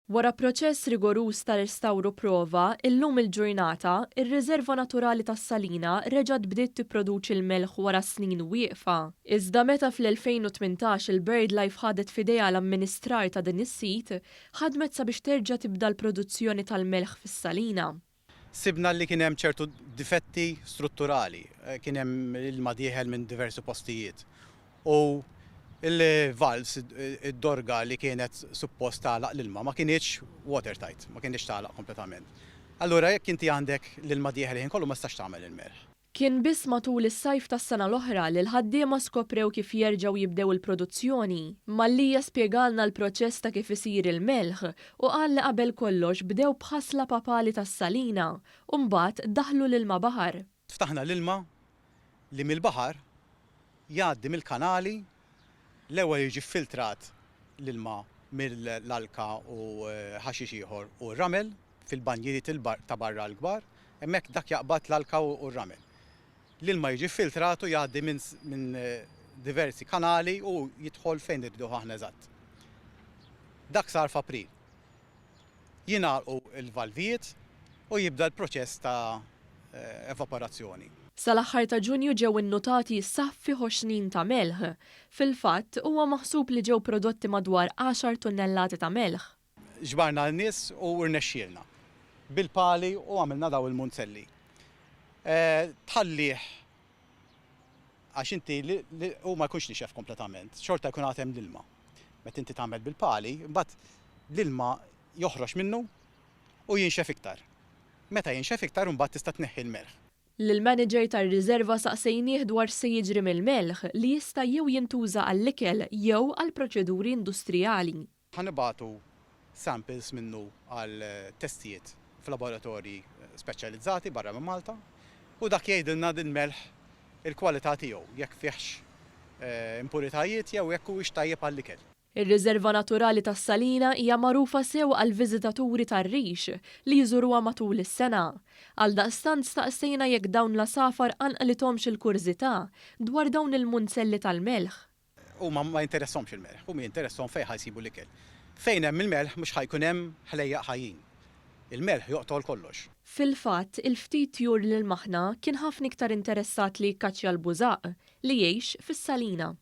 Wara proċess rigoruż ta' restawr u prova, illum il-ġurnata, ir-Riserva Naturali tas-Salina reġgħet bdiet tipproduċi l-melħ wara snin wieqfa. Iżda meta fl-2018 il-BirdLife ħadet f'idejha l-amministrar ta' din is-sit, ħadmet sabiex terġa' tibda l-produzzjoni tal-melħ fis-Salina. Sibna li kien hemm ċertu difetti strutturali, kien hemm ilma dieħel minn diversi postijiet u l-valves, id-dorga li kienet suppost tagħlaq l-ilma ma kinitx watertight, ma kinitx tagħlaq kompletament. Allura jekk inti għandek l-ilma dieħel il-ħin kollu ma tistax tagħmel il-melħ. Kien biss matul is-sajf tas-sena l-oħra li l-ħaddiema skoprew kif jerġgħu jibdew il-produzzjoni. Mallia spjegalna l-proċess ta' kif isir il-melħ u qal li qabel kollox bdew b'ħasla papali tas-salina u mbagħad daħħlu l-ilma baħar. Ftaħna l-ilma li mill-baħar jgħaddi mill-kanali, l-ewwel jiġi filtrat l-ilma mill-alka u ħaxix ieħor u r-ramel fil-banjiri ta' barra l-kbar, hemmhekk dak jaqbad l-alka u r-ramel. L-ilma jiġi filtrat u jgħaddi minn diversi kanali u jidħol fejn irridu aħna eżatt. Dak sar f'April. Jingħalqu l-valvijiet u jibda l-proċess ta' evaporazzjoni. Sal-aħħar ta' Ġunju ġew innutati saffi ħoxnin ta' melħ. Fil-fatt, huwa maħsub li ġew prodotti madwar 10 tunnellati ta' melħ. Ġbarna n-nies u rnexxielna bil-pali u għamilna daw il-munzelli. Tħallih għax inti u ma jkunx nixef kompletament, xorta jkun għad hemm l-ilma. Meta inti tagħmel bil-pali, mbagħad l-ilma joħroġ minnu u jinxef iktar. Meta jinxef iktar, mbagħad tista' tneħħi l-melħ. Lill-manager tar-riserva saqsejnieh dwar se jiġri mill-melħ li jista' jew jintuża għall-ikel jew għal proċeduri industrijali. Ħa nibagħtu samples minnu għal testijiet f'laboratorji speċjalizzati barra minn Malta u dak jgħidilna din melħ il-kwalità tiegħu, jekk fihx impuritajiet jew jekk huwiex tajjeb għall-ikel. Ir-Riserva Naturali tas-Salina hija magħrufa sew għal viżitaturi tar-rix li jżuruha matul is-sena. Għaldaqstant staqsejna jekk dawn l-għasafar qanqlithomx il-kurżità dwar dawn il-munzelli tal-melħ. Huma ma jinteressahomx il-melħ, huma jinteressahom fejn ħa jsibu l-ikel. Fejn hemm il-melħ mhux ħa jkun hemm ħlejjaq ħajjin. Il-melħ joqtol kollox. Fil-fatt, il-ftit tjur li lmaħna kien ħafna iktar interessat li jikkaċċja l-bużaq li jgħix fis-salina.